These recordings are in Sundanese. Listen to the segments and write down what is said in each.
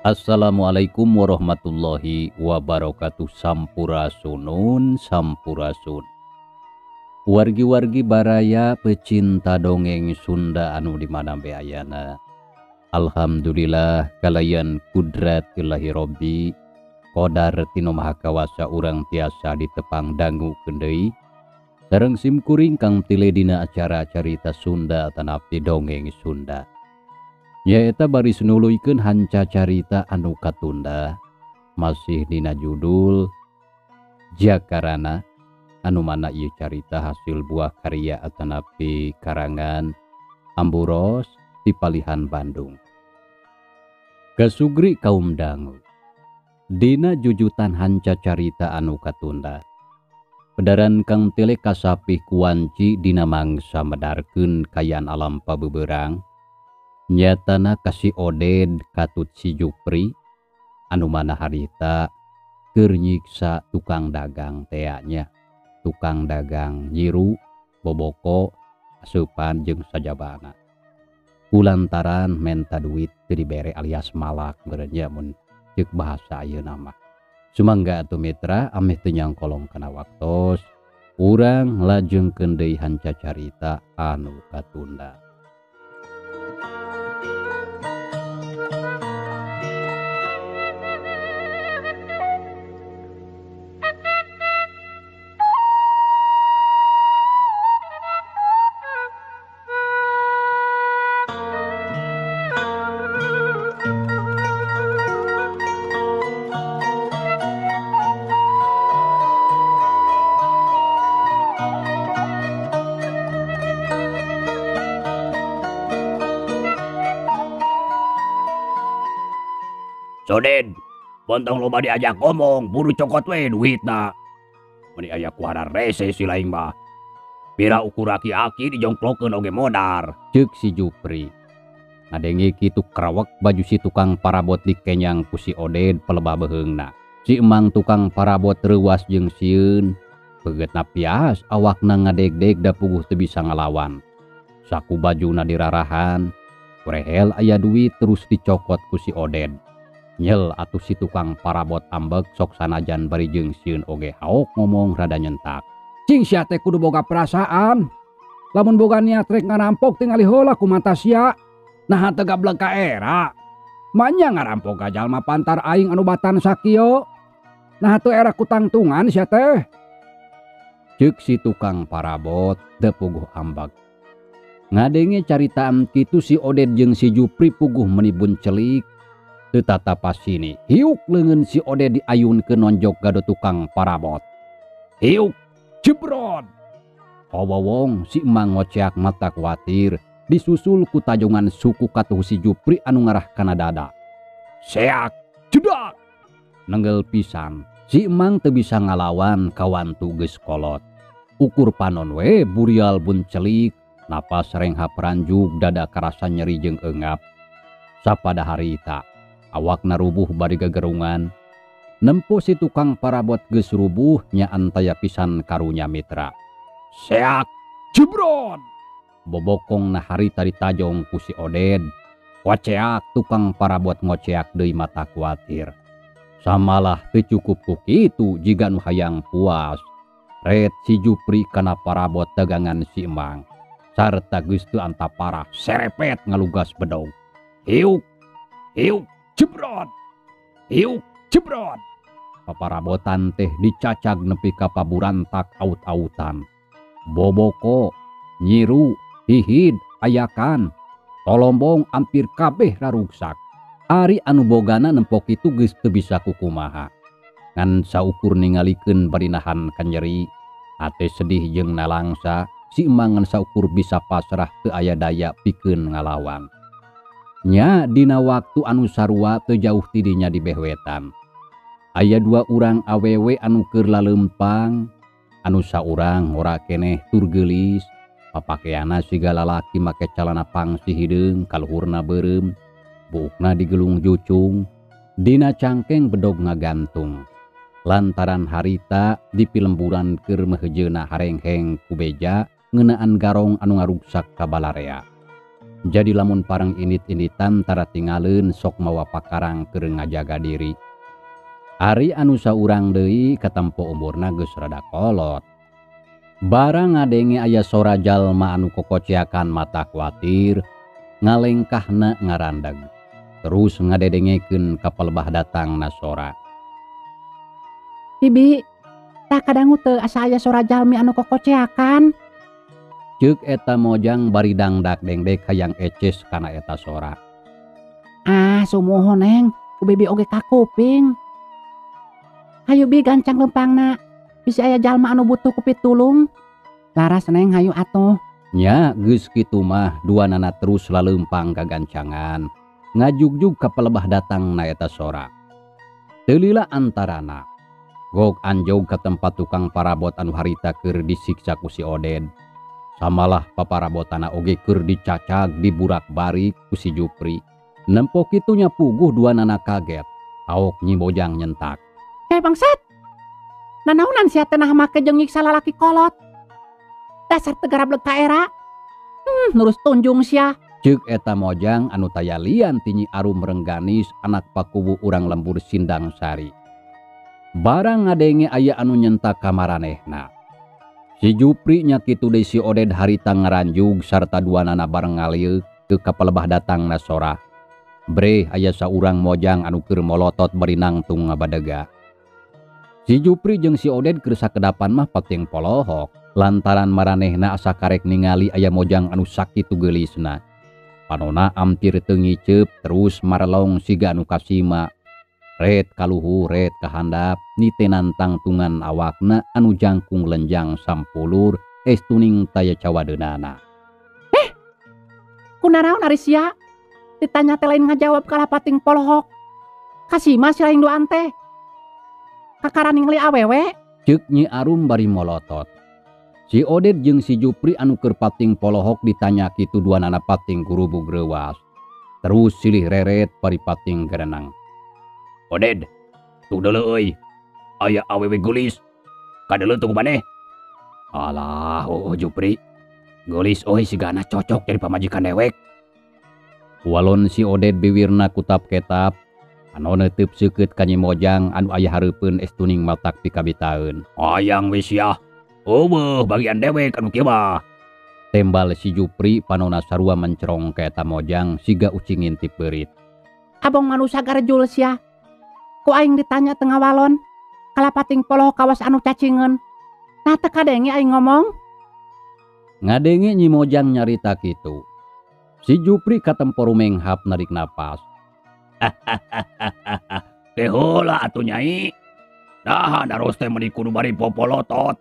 Assalamualaikum warahmatullahi wabarakatuh. Sampurasunun sampurasun. Wargi-wargi baraya pecinta dongeng Sunda anu di mana be ayana. Alhamdulillah kalayan kudrat ilahi robbi qadar tino maha kawasa urang tiasa ditepang dangu deui sareng simkuring kang tile dina acara carita Sunda tanapi dongeng Sunda. Nyaeta baris nuluykeun hanca carita anu katunda masih dina judul Jakarana anu mana ieu carita hasil buah karya atanapi karangan Amburos di Palihan Bandung. Kasugri kaum dangu dina jujutan hanca carita anu katunda pedaran kang tele kasapih kuanci dina mangsa medarkeun kayan alam pabeberang. Nyatana kasih Oded katut si Jupri anu mana harita keur nyiksa tukang dagang teanya, tukang dagang nyiru boboko asupan jeung sajabana kulantaran menta duit teu dibere alias malak meureun nya mun ceuk bahasa ayeuna mah. Sumangga atuh mitra ameh teu nyangkolong kana waktos urang lajengkeun deui hanca carita anu katunda. Soded, bontong loba diajak ngomong, buru cokot we duitna. Meni aya kuara rese si laing mah. Pira ukur aki-aki dijongklokeun oge modar. Ceuk si Jupri. Ngadenge kitu krawek baju si tukang parabot dikenyang ku si Oded pelebah beheungna. Si emang tukang parabot reuwas jeung sieun. Peugeutna pias awakna ngadegdeg da puguh teu bisa ngalawan. Saku bajuna dirarahan, kurehel aya duit terus dicokot ku si Oded. Nyel atuh si tukang parabot ambek sok sanajan bari jeung sieun oge haok ngomong rada nyentak. Cing sia teh kudu boga perasaan. Lamun boga niat rek ngarampok tingali heula ku mata sia. Naha teu gablek ka era. Manya ngarampok ka jalma pantar aing anu batan sakieu. Naha teu era kutangtungan sia teh. Ceuk si tukang parabot teu puguh ambek. Ngadenge caritaan kitu si Oded jeung si Jupri puguh menibun celik. Teu tatapas sini, hiuk leungeun si Oded diayunkeun nonjok gado tukang parabot. Hiuk, jebrot. Hawawong si emang ngoceak mata kuatir, disusul ku tajongan suku katuh si Jupri anu ngarah kana dada. Seak, jedak. Nenggel pisan, si emang teu bisa ngalawan kawantu geus kolot. Ukur panon we burial bun celik, napas renghap ranjug dada karasa nyeri jeung eungap. Sapada harita awakna rubuh bari gagerungan. Nempo si tukang parabot geus rubuh nya antaya pisan karunya mitra. Seak jebrot. Bobokong na harita ditajong ku si Oded. Koceak tukang parabot ngoceak deui mata kuatir. Samalah teu cukup ku kitu jiga nu hayang puas. Ret si Jupri kana parabot dagangan si emang. Sarta geus teu antaparah serepet ngalugas bedog. Hiuk hiuk jebrot, hiuk jebrot. Paparabotan teh dicacag nepi ka paburantak aut-autan. Boboko, nyiru, hihid, ayakan, tolombong ampir kabeh raruksak. Ari anu bogana nempok itu geus teu bisa kukumaha. Ngan saukur ningalikeun bari nahan kanyeri, ate sedih jeung nalangsa, si emang ngan saukur bisa pasrah teu aya daya pikeun ngalawan. Nya dina waktu anu sarua teu jauh tidinya di behwetan. Aya dua urang awewe anu keur lalempang, anu saurang ngora keneh tur geulis, papakeana siga lalaki make calana pangsi hideung kaluhurna beureum, buukna digelung jucung, dina cangkeng bedog ngagantung. Lantaran harita di pilemburan keur meuheujeuna harengheng ku beja ngeunaan garong anu ngaruksak ka balarea. Jadi lamun parang indit-inditan tara tingaleun sok mawa pakarang keur ngajaga diri. Ari anu saurang deui katempo umurna geus rada kolot. Barang ngadenge aya sora jalma anu kokoceakan mata kuatir, ngalengkahna ngarandeg. Terus ngadedengekeun ka palebah datangna sora. Bibi, tak kadangu teu asa aya sora jalmi anu kokoceakan. Ceuk eta mojang bari dangdak dengdek hayang eces kana eta sora. Ah, sumuhun neng, ku bibi oge kakuping. Hayu bi gancang lempangna, bisi aya jalma anu butuh ku pitulung. Laras neng hayu atuh. Nya geus kitu mah duanana terus laleumpang kagancangan. Ngajugjug ka palebah datangna eta sora. Teu lila antarana. Gog anjog ka tempat tukang parabot anu harita keur disiksa ku si Oded. Samalah paparabotana oge keur dicacag diburak-barik ku si Jupri. Nempo kitunya puguh duanana kaget. Aok Nyi Mojang nyentak. Hei bangsat! Nanaunan sia teh nah make jeung nyiksa lalaki kolot. Dasar teu garableg ka era. Nurus tunjung sia. Ceuk eta mojang anu taya lian ti Nyi Arum Rengganis anak pakuwu urang lembur Sindang Sari. Barang ngadenge aya anu nyentak ka maranehna. Si Jupri nya kitu deui si Oded harita ngaranjug sarta duanana bareng ngalieuk teu ka palebah datangna sora. Breh aya saurang mojang anu keur molotot bari nangtung ngabadega. Si Jupri jeung si Oded keur sakedapan mah pating polohok lantaran maranehna asa karek ningali aya mojang anu sakitu geulisna. Panona ampir teu ngiceup terus marelong siga anu kasima. Ret kaluhur ret kahandap nitenan tangtungan awakna anu jangkung lenjang sampulur estuning taya cawadeunana. Kunaraon ari sia? Ditanya teh lain ngajawab kalah pating polohok. Kasima si lain duaan teh. Kakara ningali awewe? Ceuk Nyi Arum bari molotot. Si Oded jeung si Jupri anu keur pating polohok ditanya kitu duanana pating gurubug reuwas. Terus silih reret bari pating gerenang. Oded, tuh deuleu euy. Aya awewe geulis. Kadeuleu teu ku maneh. Alah, oh Jupri. Geulis euy sigana cocok jadi pamajikan dewek. Walon si Oded biwirna kutap ketap, anu neuteub seukeut ka Nyi Mojang anu aya hareupeun estuning matak pikabitaeun. Hayang we sia. Eueuh bagian dewek anu kieu mah. Tembal si Jupri panona sarua mencerong ka eta mojang siga ucing ngintip beurit. Abong manusa garejul sia. Ku aing ditanya teu ngawalon. Kalah pating polohok kawas anu cacingeun. Nah teu kadenge aing ngomong. Ngadenge Nyi Mojang nyarita kitu. Si Jupri katempo rumenghap narik napas. Teh heula atuh nyai. Naha naros teh meuni kudu bari popolotot.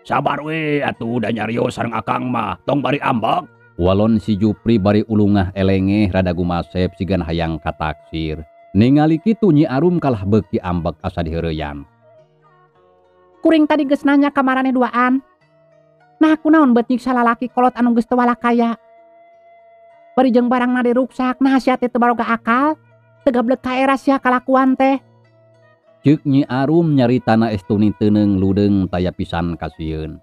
Sabar we atuh da nyarios sareng akang mah tong bari ambek. Walon si Jupri bari ulungah elengeh rada gumasep sigan hayang kataksir. Ningali kitu Nyi Arum kalah beuki ambek asa diheureyan. Kuring tadi geus nanya ka maraneh duaan. Nah kunaon beut nyiksa lalaki kolot anu geus teu walakaya. Bari jeung barangna diruksak, nah sia teh teu baroga akal. Teu gablek ka era sia kalakuan teh. Ceuk Nyi Arum nyaritana estuni teuneung ludeung taya pisan kasieun.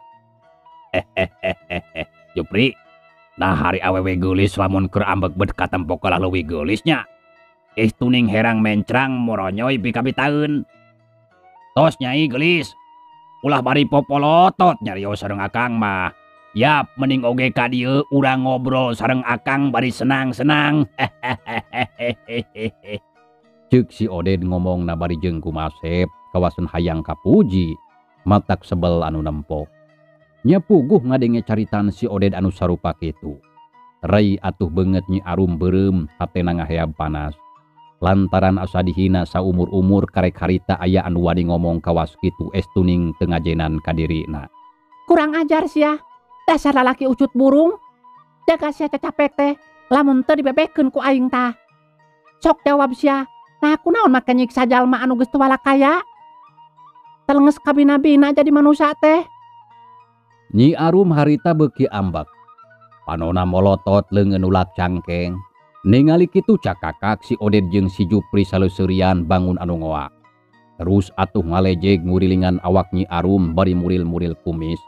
Jupri, nah hari awewe geulis lamun keur ambek beut katempo kalah leuwih geulis nya. Estuning herang mencrang moronyoy pikabitaeun. Tos nyai geulis. Ulah bari popolotot nyarios sareng akang mah. Yap, mending oge ka dieu urang ngobrol sareng akang bari senang-senang. Ceuk si Oded ngomongna bari jeung kumasep kawasan hayang kapuji matak sebel anu nempo. Nya puguh ngadenge caritan si Oded anu sarupa kitu. Rai atuh beungeut Nyi Arum beureum hatena ngaheab panas. Lantaran asa dihina saumur-umur karek harita aya anu wani ngomong kawas kitu estuning teu ngajenan ka dirina. Kurang ajar sia. Dasar lalaki ucut burung. Jaga sia cacapek teh lamun teu dibebekeun ku aing tah. Sok jawab sia. Nah kunaon make nyiksa jalma anu geus teu walakaya? Telenges kabina-bina jadi manusia teh. Nyi Arum harita beuki ambek. Panona molotot leungeun ulak cangkeng. Ningali kitu cakakak si Oded jeung si Jupri saleuserian bangun anu ngoak. Terus atuh ngalejeg ngurilingan awak Nyi Arum bari muril-muril kumis.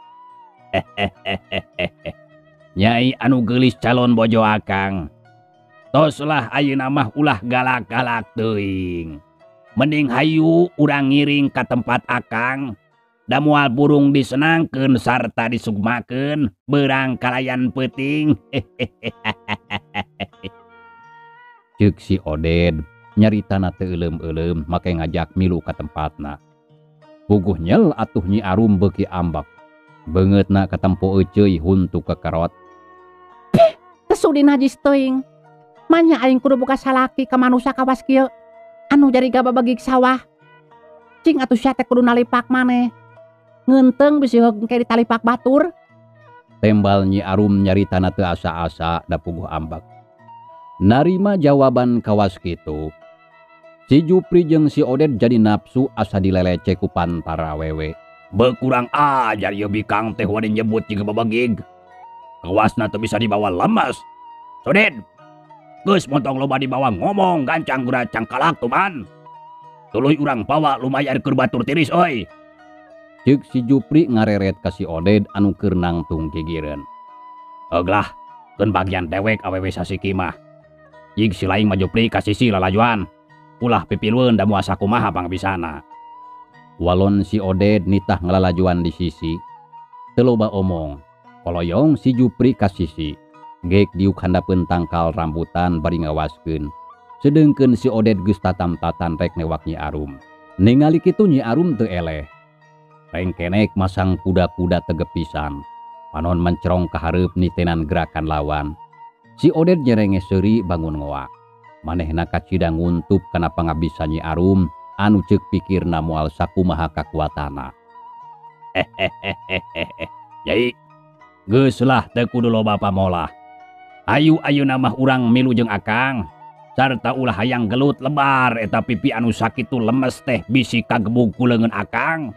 Nyai anu geulis calon bojo akang. Toslah ayeuna mah ulah galak-galak teuing. Mending hayu urang ngiring ka tempat akang. Da moal burung disenangkeun sarta disugmakeun beurang kalayan peuting. Ceuk si Oded nyaritana teu euleum-euleum make ngajak milu ka tempatna. Puguh nyel atuh Nyi Arum beuki ambek. Beungeutna katempo euceuy huntu kekerot. Pih, teu sudi najis teuing. Manya aing kudu boga salaki ka manusa kawas kieu anu jariga babagig sawah. Cing atuh sia teh kudu nalipak maneh. Ngeunteung bisi heug engke ditalipak batur. Tembal Nyi Arum nyaritana teu asa-asa da puguh ambek. Narima jawaban kawas kitu, si Jupri jeung si Oded jadi nafsu asa dilelece ku pantara awewe. Bekurang ajar ieu bikang teh wani nyebut jiga babagig. Kawasna teu bisa dibawa lemes. Soded, geus montong loba dibawa ngomong gancang gura cangkalak tuman. Tuluy urang pawa lumayan keur batur tiris euy. Ceuk si Jupri ngareret ka si Oded anu keur nangtung gigireun. Heuglah, keun bagian dewek awewe sasiki mah. Jig si laing mah Jupri ka sisi lalajuan. Ulah pipilueun da moal sakumaha pangbisana. Walon si Oded nitah ngalalajuan di sisi. Teu loba omong. Koloyong si Jupri ka sisi. Geek diuk handapeun tangkal rambutan bari ngawaskeun. Sedeungkeun si Oded geus tatam-tatan rek newak Nyi Arum. Ningali kitu Nyi Arum teu eleh. Rengkenek masang kuda-kuda tegep pisan. Panon mencerong ka hareup nitenan gerakan lawan. Si Oded nyerenge seuri bangun ngoak. Manehna kacida nguntup kana pangabisa Nyi Arum anu ceuk pikirna moal sakumaha kakuatana. Nyai, geus lah teu kudu loba pamolah. Ayu ayeuna mah urang milu jeung akang. Sarta ulah hayang gelut lebar eta pipi anu sakitu lemes teh bisi kagebug ku leungeun akang.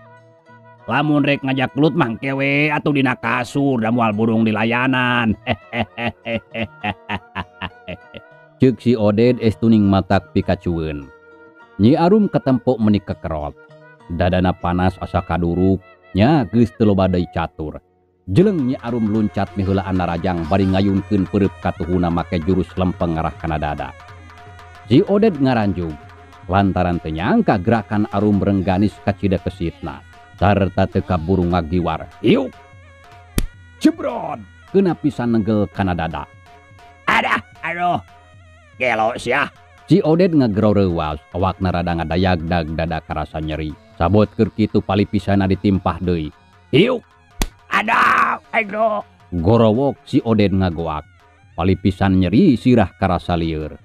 Lamun rek ngajak gelut mah engke we atuh dina kasur da moal burung dilayanan. Ceuk si Oded estuning matak pikacueun. Nyi Arum katempok meuni kekerot. Dadana panas asa kaduruk, nya geus teu loba deui catur. Jeleng Nyi Arum luncat miheulaan narajang bari ngayunkeun peureub katuhuna make jurus lempeng ngarah kana dada. Si Oded ngaranjug lantaran teu nyangka gerakan Arum rengganis kacida kesitna. Sarta teu kaburu ngagiwar. Hiuk. Jebrod, keuna pisan nenggel kana dada. Adah, aduh. Gelo sia. Si Oded ngagero reuwas, awakna rada ngadayagdag dada karasa nyeri. Sabot keur kitu palipisana ditimpah deui. Hiuk. Aduh, aduh. Gorowok si Oded ngagoak. Palipisan nyeri sirah karasa lieur.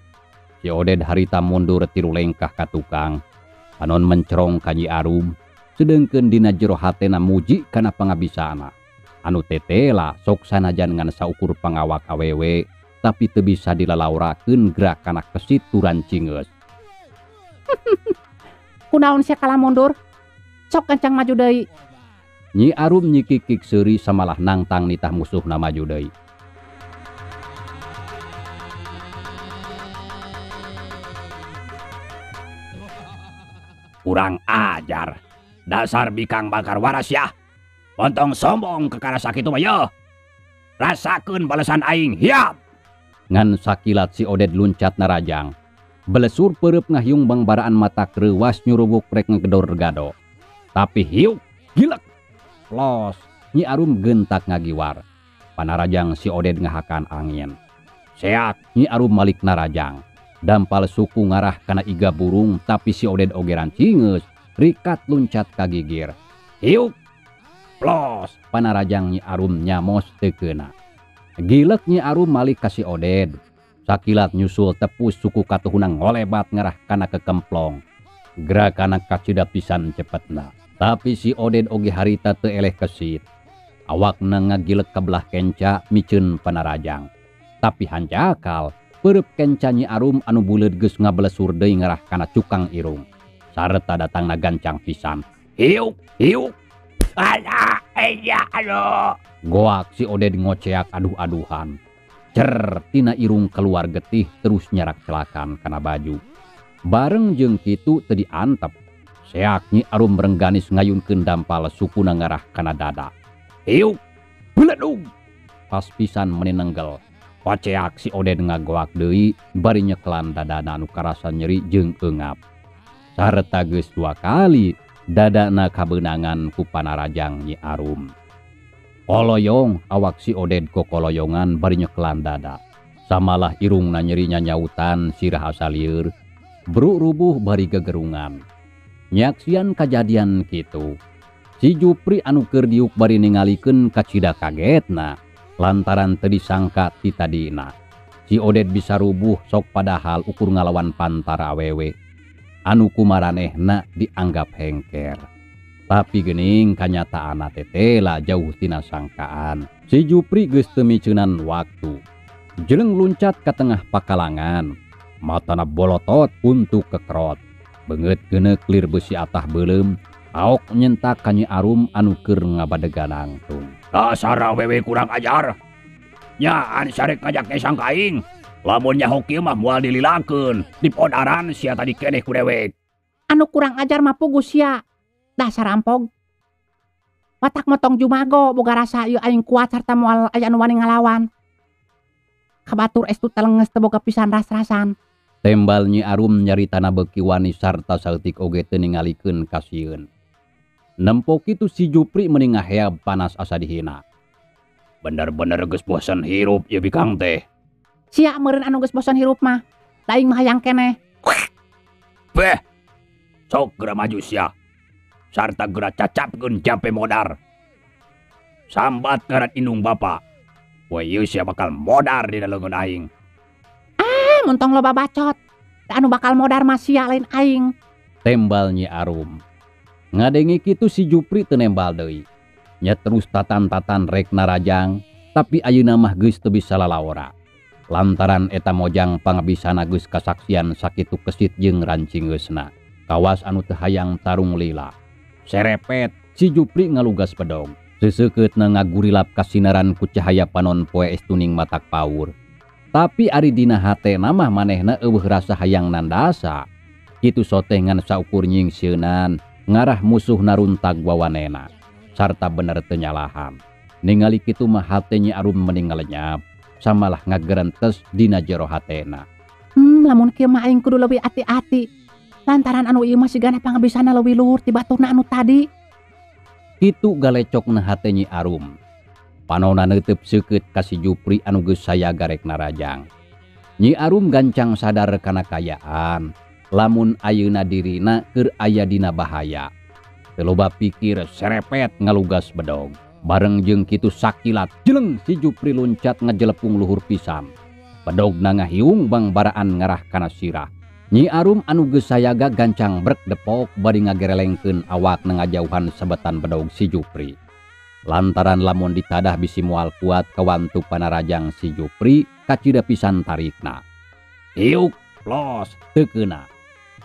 Si Oded harita mundur 3 lengkah ka tukang. Panon mencerong ka Nyi Arum. Sedengkeun dina jero hatena muji kana pangabisana. Anu tetela sok sanajan ngan saukur pangawak awewe, tapi teu bisa dilalaurakeun gerakana kesit turan cingeus. Kunaon sia kalah mundur? Sok gancang maju deui. Nyi Arum nyikikik seuri samalah nangtang nitah musuhna maju deui. Kurang ajar. Dasar bikang bakar waras ya. Montong sombong kekara sakitu mah yeuh. Rasakeun balesan aing, hiap. Ngan sakilat si Oded luncat narajang. Belesur peureub ngahyung bangbaraan mata reuwas nyuruwuk rek ngegedor gado. Tapi hiuk, gilek. Plos, Nyi Arum gentak ngagiwar. Panarajang si Oded ngahakan angin. Seak, Nyi Arum malik narajang. Dampal suku ngarah kana iga burung, tapi si Oded oge rancingeus. Rikat luncat kagigir. Hiuk, plos, panarajang Nyi Arum nyamos teu keuna. Gilek Nyi Arum malik ka si Oded. Sakilat nyusul tepus suku katuhuna ngolebat ngarah kana kekemplong. Gerakana kacida pisan cepetna. Tapi si Oded oge harita teu eleh kesit. Awakna ngagilek ka belah kenca miceun panarajang. Tapi hanjakal, peureub kenca Nyi Arum anu buleud geus ngabelesur deui ngarah kana cukang irung. Sarta datangna gancang pisan. Hiuk, hiuk. Alah, iya, aduh. Goak si Oded ngoceak aduh-aduhan. Cer, tina irung keluar getih terus nyarak celakan kana baju. Bareng jeung kitu teu diantep. Seak Nyi Arum rengganis ngayunkeun dampal sukuna ngarah kana dada. Hiuk, beledug. pas pisan meni nenggel. Paceak si Oded ngagoak deui bari nyekelan dadana anu karasa nyeri jeung eungap. Sarta geus 2 kali dadana kabeunangan ku panarajang Nyi Arum. Koloyong awak si Oded kokoloyongan bari nyekelan dada. Samalah irungna nyeri nyanyautan sirah asa lieur. Bruk rubuh bari gegerungan. Nyaksian kajadian kitu. Si Jupri anu keur diuk bari ningalikeun kacida kagetna lantaran teu disangka ti tadina. Si Oded bisa rubuh sok padahal ukur ngalawan pantara awewe anu kumaranehna dianggap hengker. Tapi geuning kanyataanna teh tela jauh tina sangkaan. Si Jupri geus teu miceunan waktu. Jeleng luncat ka tengah pakalangan. Matana bolotot untuk kekrot. Beungeut geuneuk lir besi atah beuleum. Aok nyentak ka Nyi Arum anu keur ngabadegan nangtung. Dasar awewe kurang ajar. Nyaan sarek ngajak ngesang ka aing. Lamun nyaho kieu mah moal dililakeun. Dipodaran sia tadi keneh ku dewek. Anu kurang ajar mah puguh sia. Dasar ampog. Watak motong jumago boga rasa ieu aing kuat sarta moal aya anu wani ngalawan. Kabatur estu telenges teu boga pisan ras-rasan. Tembal Nyi Arum nyaritana beuki wani sarta saeutik oge teu ningalikeun kasieun. Nempo kitu si Jupri meni ngaheab panas asa dihina. Bener-bener geus bosen hirup ieu bikang teh. Sia meureun anu geus bosen hirup mah. Da aing mah hayang keneh. Beh. Sok geura maju sia. Sarta geura cacapkeun jampe modar. Sambat ngaran indung bapa. Poe ieu sia bakal modar dina leungeun aing. Ah, muntong loba bacot. Da anu bakal modar mah sia lain aing. Tembal Nyi Arum. Ngadenge kitu si Jupri teu nembal deui. Nya terus tatan-tatan rek narajang, tapi ayeuna mah geus teu bisa lalawora. Lantaran eta mojang pangabisana geus kasaksian sakitu kesit jeung rancingeusna. Kawas anu teu hayang tarung lila. Serepet si Jupri ngalugas bedog. Seseukeutna ngagurilap kasinaran ku cahaya panon poe estuning matak paur. Tapi ari dina hatena mah manehna eueuh rasa hayang nandasa. Kitu soteh ngan saukur nyingsieunan ngarah musuh naruntag wawanena sarta bener teu nyalahan. Ningali kitu mah hate Nyi Arum meni ngalenyap, samalah ngagerentes dina jero hatena. Lamun kieu mah aing kudu leuwih ati-ati. Lantaran anu ieu mah sigana pangabisana leuwih luhur ti baturna anu tadi. Kitu galecokna hate Nyi Arum. Panona neuteub seukeut ka si Jupri anu geus sayaga rek narajang. Nyi Arum gancang sadar kana kayaan. Lamun ayeuna dirina keur aya dina bahaya. Teu loba pikir serepet ngalugas bedog. Bareng jeung kitu sakilat jeleng si Jupri luncat ngajelepung luhur pisan. Bedogna ngahiung bangbaraan ngarah kana sirah. Nyi Arum anu geus sayaga gancang brek depok bari ngagerelengkeun awakna ngajauhan sebetan bedog si Jupri. Lantaran lamun ditadah bisi moal kuat kawantu panarajang si Jupri kacida pisan tarikna. Hiuk los teu keuna.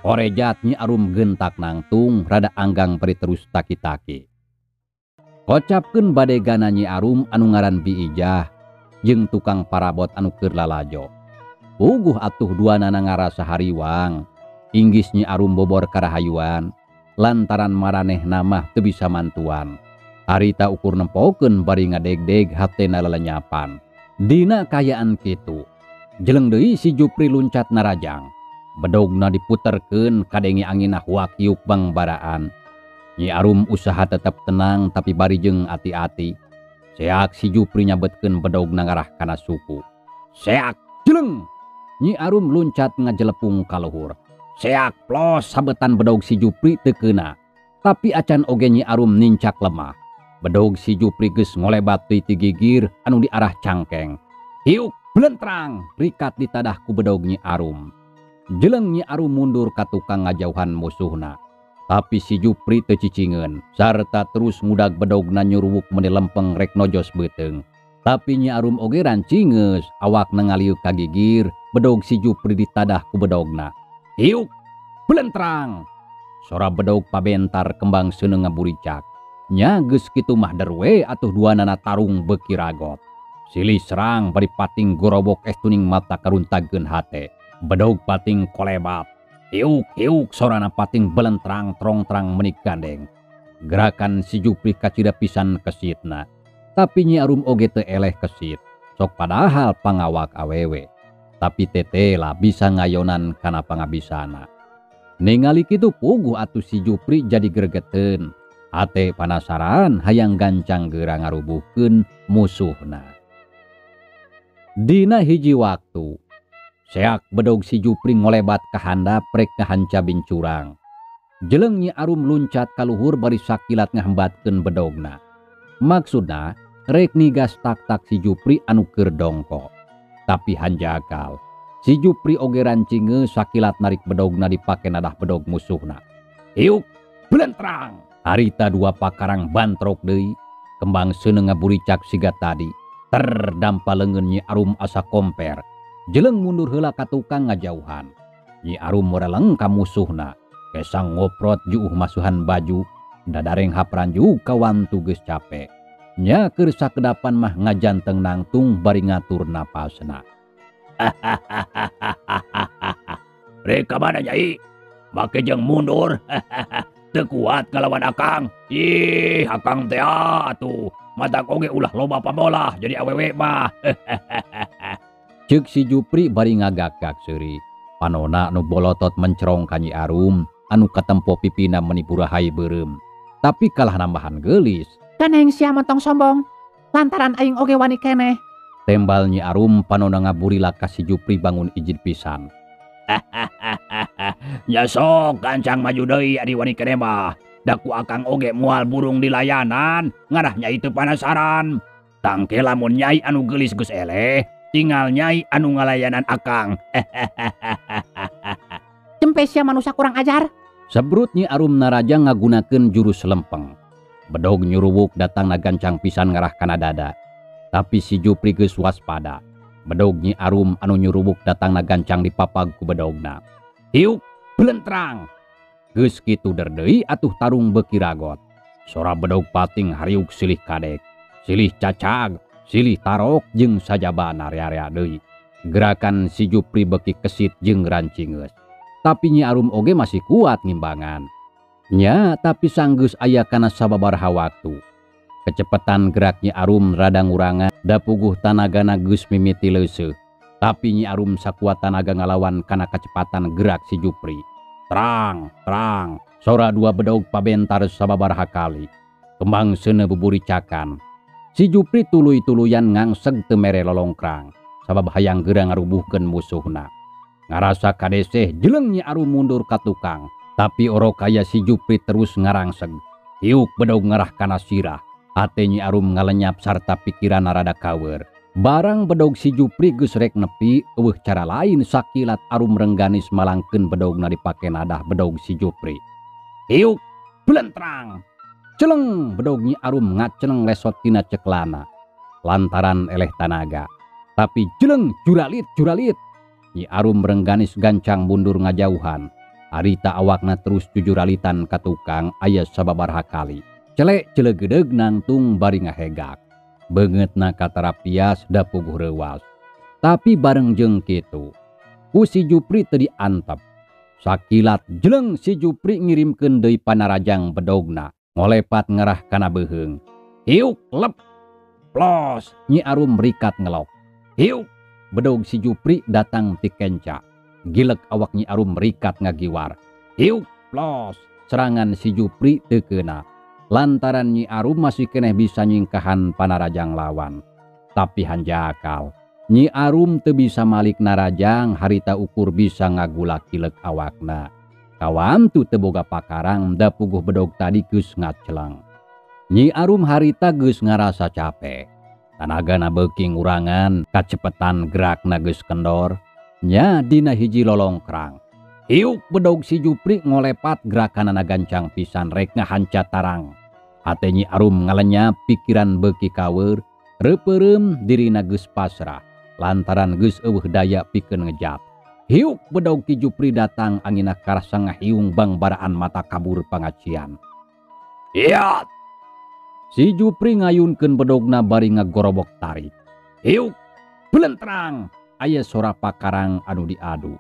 Orejat Nyi Arum gentak nangtung rada anggang bari terus taki-taki. Kocapkeun badegana Nyi Arum anu ngaran Bi Ijah jeung tukang parabot anu keur lalajo. Puguh atuh duanana ngarasa hariwang. Inggis Nyi Arum bobor karahayuan lantaran maranehna mah teu bisa mantuan. Harita ukur nempokeun bari ngadegdeg hatena lelenyapan. Dina kayaan kitu. Jeleng deui si Jupri luncat narajang. Bedogna diputerkeun kadenge anginna huak hiuk bangbaraan. Nyi Arum usaha tetep tenang tapi bari jeung ati-ati. Seak si Jupri nyabetkeun bedogna ngarah kana suku. Seak jeleng. Nyi Arum luncat ngajelepung ka luhur. Seak plos sabetan bedog si Jupri teu keuna. Tapi acan oge Nyi Arum nincak lemah. Bedog si Jupri geus ngolebat deui ti gigir anu diarah cangkeng. Hiuk blentrang rikat ditadah ku bedog Nyi Arum. Jeleng Nyi Arum mundur ka tukang ngajauhan musuhna. Tapi si Jupri teu cicingeun sarta terus ngudag bedogna nyuruwuk meni lempeng rek nojos beuteung. Tapi Nyi Arum oge rancingeus awakna ngalieu ka gigir, bedog si Jupri ditadah ku bedogna. Hiuk blentrang. Sora bedog pabentar kembang seuneu ngaburicak. Nya geus kitu mah derwe atuh duanana tarung beuki ragot. Silih serang bari pating gorobok estuning mata karuntagkeun hate. Bedog pating kolebat. Hiuk hiuk sorana pating belentrang trongtrang menik gandeng. Gerakan si Jupri kacida pisan kesitna. Tapi Nyi Arum oge teu eleh kesit. Sok padahal pangawak awewe. Tapi tetela bisa ngayonan kana pangabisana. Ningali kitu puguh atuh si Jupri jadi gregeteun. Hate panasaran hayang gancang geura ngarubuhkeun musuhna. Dina hiji waktu, seak bedog si Jupri ngolebat ka handap rek ngahanca bincurang. Jeleng Nyi Arum luncat kaluhur bari sakilat ngahambatkeun bedogna. Maksudna rek nigas tak-tak si Jupri anu keur dongko. Tapi hanjakal, si Jupri oge rancinge sakilat narik bedogna dipake nadah bedog musuhna. Hiuk, belentrang! Harita dua pakarang bantrok deui, kembang seuneu ngaburicak siga tadi. Terdampa leungeun Nyi Arum asa komper. Jeleng mundur heula ka tukang ngajauhan. Nyi Arum moreleng ka musuhna. Kesang ngoprot juuh masuhan baju, dadareng hapranju kawantu geus capek. Nya keur sakedapan mah ngajanteng nangtung bari ngatur napasna. Rek ka mana Nyai? Make jeung mundur. Teu kuat ngalawan akang. Ih, akang teh atuh. Matak oge ulah loba pamolah jadi awewe mah. Ceuk si Jupri bari ngagak-gak seuri. Panona nu bolotot mencerong ka Nyi Arum anu katempo pipina meni burahai beureum. Tapi kalah nambahan geulis. Ganeng sia montong sombong. Lantaran aing oge wani keneh. Tembal Nyi Arum panona ngaburilak ka si Jupri bangun ijid pisan. Ya sok gancang maju deui ari wani keneh mah. Da ku akang oge moal burung di layanan, ngarah nyai teu panasaran. Tangke lamun nyai anu geulis geus eleh, tinggal nyai anu ngalayanan akang. Cempe sia manusia kurang ajar. Sebrut Nyi Arum naraja ngagunakeun jurus lempeng. Bedog nyuruwuk datang nagancang pisan ngarah kana dada. Tapi si Jupri geus waspada. Bedog Nyi Arum anu nyuruwuk datang nagancang dipapag ku bedogna. Hiuk, belentrang. Geus kitu der deui atuh tarung beuki ragot. Sora bedog pating hariuk silih kadek, silih cacag, silih tarok jeung sajabana rea-rea deui. Gerakan si Jupri beuki kesit jeung rancingeus. Tapi Nyi Arum oge masih kuat ngimbangan. Nya tapi sanggeus aya kana sababaraha waktu. Kecepatan gerak Nyi Arum rada ngurangan, da puguh tanagana geus mimiti leuseuh. Tapi Nyi Arum sakuat tanaga ngalawan kana kecepatan gerak si Jupri. Terang, terang, sora dua bedog pabentar sababaraha kali. Kembang seuneu buburicakan. Si Jupri tuluy-tuluyan ngangseg teu mere lolongkrang, sabab hayang geura ngarubuhkeun musuhna. Ngarasa kadeseh jeleng Nyi Arum mundur ka tukang, tapi orok aya si Jupri terus ngarangseg. Hiuk bedog ngarah kana sirah. Hate Nyi Arum ngalenyap sarta pikiran rada kawer. Barang bedog si Jupri geus rek nepi, eueuh cara lain sakilat Arum rengganis malangkeun bedogna dipake nadah bedog si Jupri. Hiuk, belentrang. Celeng bedog Nyi Arum ngaceleng lesot tina ceklana. Lantaran eleh tanaga. Tapi jeleng juralit juralit. Nyi Arum rengganis gancang mundur ngajauhan. Harita awakna terus jujuralitan ka tukang aya sababaraha kali. Celek celegedeg nangtung bari ngahegak. Beungeutna katarapias da puguh reuwas. Tapi bareng jeung kitu, ku si Jupri teu diantep. Sakilat jeleng si Jupri ngirimkeun deui panarajang bedogna, ngolepat ngarah kana beuheung. Hiuk lep plos Nyi Arum rikat ngelok. Hiuk bedog si Jupri datang ti kenca. Gilek awak Nyi Arum rikat ngagiwar. Hiuk plos serangan si Jupri teu keuna. Lantaran Nyi Arum masih keneh bisa nyingkahan panarajang lawan. Tapi hanjakal, Nyi Arum teu bisa malik narajang harita ukur bisa ngagulak kilek awakna. Kawantu teu boga pakarang da puguh bedog tadi geus ngacelang. Nyi Arum harita geus ngarasa capek. Tanagana beuki ngurangan, kacepetan gerakna geus kendor. Nya dina hiji lolongkrang. Hiuk bedog si Jupri ngolepat gerakanana gancang pisan rek ngahanca tarang. Hate Nyi Arum ngalenyap pikiran beuki kaweur, reupeureum dirina geus pasrah lantaran geus eueuh daya pikeun ngejat. Hiuk bedog ti Jupri datang angina karasa ngahiung bangbaraan mata kabur pangacian. Iat! Si Jupri ngayunkeun bedogna bari ngagorobok tarik. Hiuk belentrang! Aya sora pakarang anu diadu.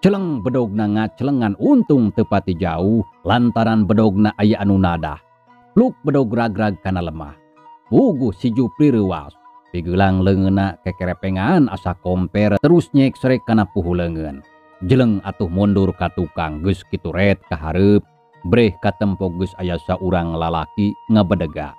Celeng bedogna ngacelengan untung teu pati jauh lantaran bedogna aya anu nadah. Pluk bedog ragrag kana lemah. Puguh si Jupri reuwas. Pigelang leungeunna kekerepengan asa komper terus nyeksrek kana puhu leungeun. Jeleng atuh mundur ka tukang geus kitu ret ka hareup. Breh katempo geus aya saurang lalaki ngabedega.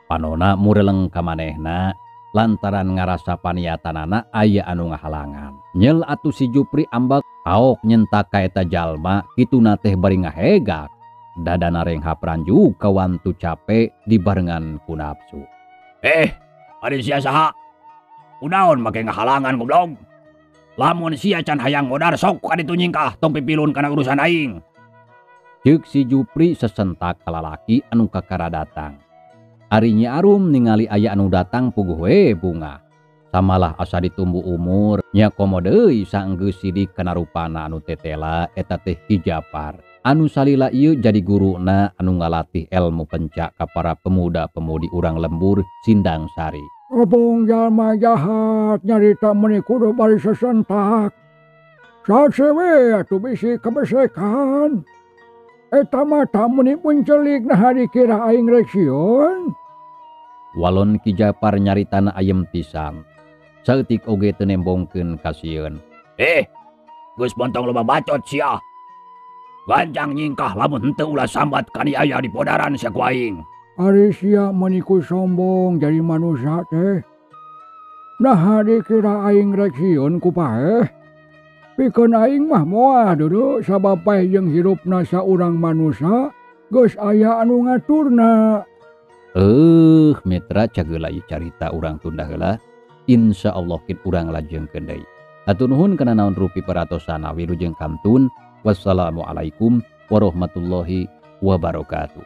Panona mureleng ka manehna lantaran ngarasa paniatanana aya anu ngahalangan. Nyel atuh si Jupri ambek aok nyentak ka eta jalma kituna teh bari ngahegak. Dadana renghap ranjuk kawantu cape dibarengan ku nafsu. Ari sia saha? Kunaon make ngahalangan goblok? Lamun sia can hayang modar sok ka ditu nyingkah tong pipilun kana urusan aing. Ceuk si Jupri sesentak ka lalaki anu kakara datang. Ari Nyi Arum ningali aya anu datang puguh we bunga. Samalah asa ditumbu umur nya komo deui saenggeus sidik kana rupana anu tetela eta teh Ki Japar. Anu salila ieu jadi guruna anu ngalatih elmu pencak ka para pemuda-pemudi urang lembur Sindang Sari. Obong jalma jahat nyarita meuni kudu bari sesentak. Saat we atuh bisi kebesekan. Eta mata meuni puncelik nah dikira aing rek sieun. Walon Ki Japar nyaritana ayem pisan. Saeutik oge teu nembongkeun kasieun. Geus montong loba bacot sia. Gancang nyingkah lamun henteu ulah sambat kaniaya di podaran sia ku aing. Ari sia meuni ku sombong jadi manusia teh. Nah dikira aing rek sieun ku paeh. Pikeun aing mah moal deudeuh sabab paeh jeung hirupna saurang manusia geus aya anu ngaturna. Mitra cageula ieu carita urang tunda heula. Insyaallah kin urang lajengkeun deui. Hatur nuhun kana naon rupi peratosana wilujeng kantun. Wassalamualaikum warahmatullahi wabarakatuh.